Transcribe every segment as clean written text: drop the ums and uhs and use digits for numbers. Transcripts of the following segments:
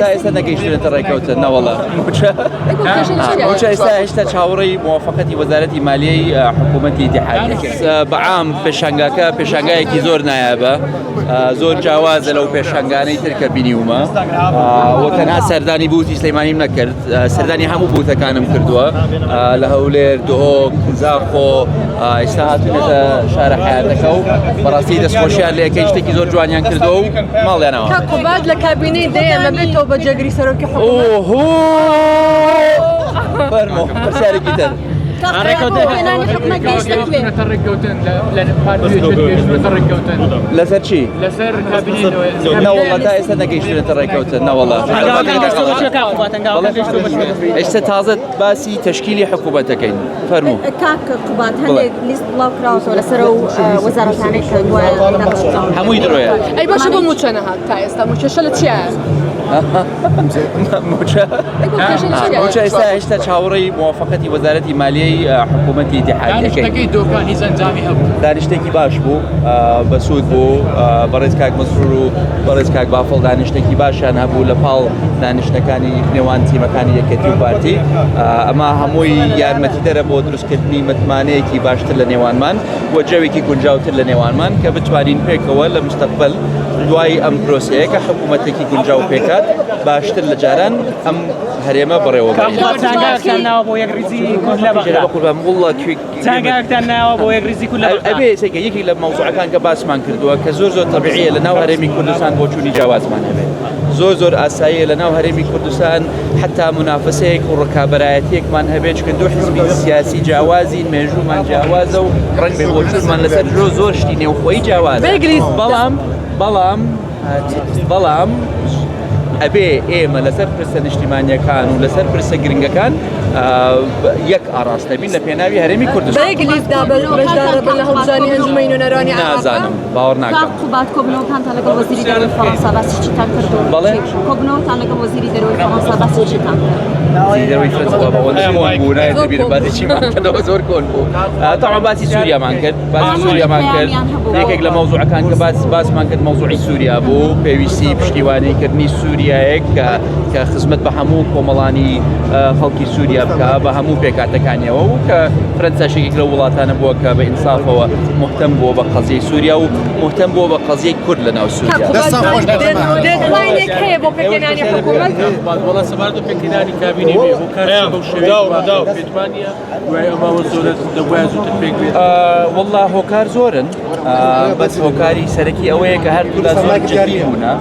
تا ئێستا نەگەیشتونەتە ڕێکەوتن نەوەڵا موچە موچە ئێستا هێشتا چاوەڕێی موافقەتی وەزارەتی مالیەی حکوومەتی ئیتیحادی بەعام پێشانگاکە پێشانگایەکی زۆر نایابە زۆر جیاوازە لەو پێشانگانەی تر کە بینیومە و تەنها سەردانی بوتی سلەیمانیم نەکرد سەردانی هەموو بوتەکانم کردووە لە هەولێر دهۆک زاخۆ ئێستا هاتوونەتە شارە حیاتەکە و بەڕاستی دەستخۆشیان لەکەی شتێکی زۆر جوانیان کردووە و ماڵیانەوە کاک قوباد لە کابینەی دەیەمە بێتەوە بە جێگری سەرۆکی حکوومەت ئۆهۆ فەرموو پرسیارێکی تر لەسەر چی؟ نەوەڵا تا ئێستا نەگەیشتونەتە ڕێکەوتن نەوەڵا ئێستا تازە باسی تەشکیلی حکوومەتەکەین فەرموو کاک قوباد هەندێک لیست بڵاو کراوەتەوە لەسەر ئەو وەزارەتانەی کە گوایە هەمووی درۆیە. ئەی باشە بۆ مووچە نەهات تا ئێستا مووچەشە لە چیایە؟ مووچە مووچە ئێستا هێشتا چاوەڕێی موافقەتی وەزارەتی مالیەی حکوومەتی ئیتیحادیەکەی. دانیشتەکەی دۆکان هیچ ئەنجامی هەبوو؟ دانیشتێکی باش بوو بەسوود بوو بەڕێز کاک مەسرور و بەڕێز کاک بافڵ دانیشتێکی باشیان هەبوو لە پاڵ دانیشتەکانی نێوان تیمەکانی یەکێتی و پارتی ئەمە هەمووی یارمەتیدەرە بۆ دروستکردنی متمانەیەکی باشتر لە نێوانمان و جەوێکی گونجاوتر لە نێوانمان کە بتوانین پێکەوە لە مستەقبل دوای ئەم پرۆسەیە کە حکوومەتێکی گونجاو پێکات باشتر لە جاران ئەم هەرێمە بەڕێوە بەرین. چانگاکتان ناوە بۆ یەکڕیزی کورد لە بەغدا؟ ئەبێ سەیکە یەکێک لە مەوزوعەکان کە باسمان کردووە کە زۆر زۆر تەبیعیە لە ناو هەرێمی کوردستان بۆچوونی جیاوازمان هەبێت زۆر زۆر ئاساییە لە ناو هەرێمی کوردستان حتا منافسەیەک و ڕکابەرایەتیەکمان هەبێت چونکە دوو حزبی سیاسی جیاوازین مێژوومان جیاوازە و ڕەنگ بێ بۆچوونمان لەسەر زۆر زۆر شتی نێوخۆیی جیاوازە بەڵام بەڵام بەڵام ئەبێ ئێمە لەسەر پرسە نیشتیمانیەکان و لەسەر پرسە گرنگەکان یەک ئاڕاستە بین لە پێناوی هەرێمی کوردستان. بە یەک لیستدا بەشدار دەبن لە هەڵبژاردنی ئەنجومەنی نوێنەرانی عێراق؟ نازانم، باوەڕ ناکەم. کاک قوباد کۆبوونەوەکانتان لەگەڵ وەزیری دەرەوەی فەڕەنسا باسی چیتان کرد و بەڵێ؟ کۆبوونەوەتان لەگەڵ وەزیری دەرەوەی فەڕەنسا باسی چیتان کرد؟ وەزیری دەرەوەی فەرەنسا بابا ئەوەندە کۆن بوو نایەتە بیرم باسی چیمان کردەوە زۆر کۆن بوو. تەبعەن باسی سووریامان کرد باسی سووریامان کرد یەکێک لە مەوزوعەکان کە باس باسمان کرد مەوزوعی سووریا بوو پێویستی پشتیوانیکردنی سووریایەک کە کە خزمەت بە هەموو کۆمەڵانی خەڵکی سووریا بکە بە هەموو پێکاتەکانیەوە و کە فرەنساش یەکێک لەو وڵاتانە بووە کە بە ئینسافەوە مهتەم بووە بە قەزیەی سووریا و مهتەم بووە بە قەزیەی کورد لە ناو سووریا. دەستان خۆش بێت. deadline ێک هەیە بۆ پێکهێنانی حکوومەت؟ وەڵا سەبارەت بە پێکهێنانی کابینەی نوێ هۆکار چیە بەو شێوەیە پێتوانیە دوای ئەو ماوە زۆرە دەبوایە زووتر پێک بێت؟ وەڵا هۆکار زۆرن بەس هۆکاری سەرەکی ئەوەیە کە هەردوولا زۆر جدی بوونە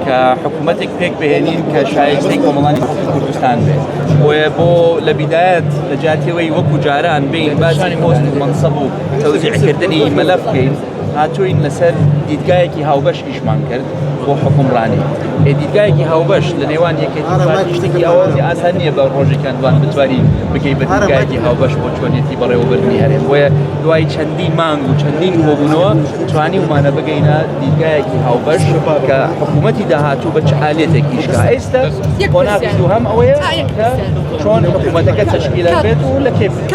کە حکوومەتێک پێک بهێنین کە شایستەی کۆمەڵانی خەڵکی کوردستان بێت بۆیە بۆ لە بیدایەت لە جیاتیەوەی وەکو جاران بین باسی پۆست و مەنسەب و تەوزیعکردنی مەلەف بکەین هاتووین لەسەر دیدگایەکی هاوبەش ئیشمان کرد بۆ حوکمڕانی. ئێ دیدگایەکی هاوبەش لە نێوان یەکێتی و پارتی شتێکی ئاوازی ئاسان نییە بە ڕۆژێکیان دوان بتوانی بگەی بە دیدگایەکی هاوبەش بۆ چۆنیەتی بەڕێوەبردنی هەرێم. بۆیە دوای چەندین مانگ و چەندین کۆبوونەوە توانیومانە بگەینە دیدگایەکی هاوبەش کە حکوومەتی داهاتوو بە چ ئالێتێک ئیش کا. ئێستا قۆناغی دووهەم ئەوەیە کە چۆن حکوومەتەکە تەشکیلە بێت و لە کێ بێت.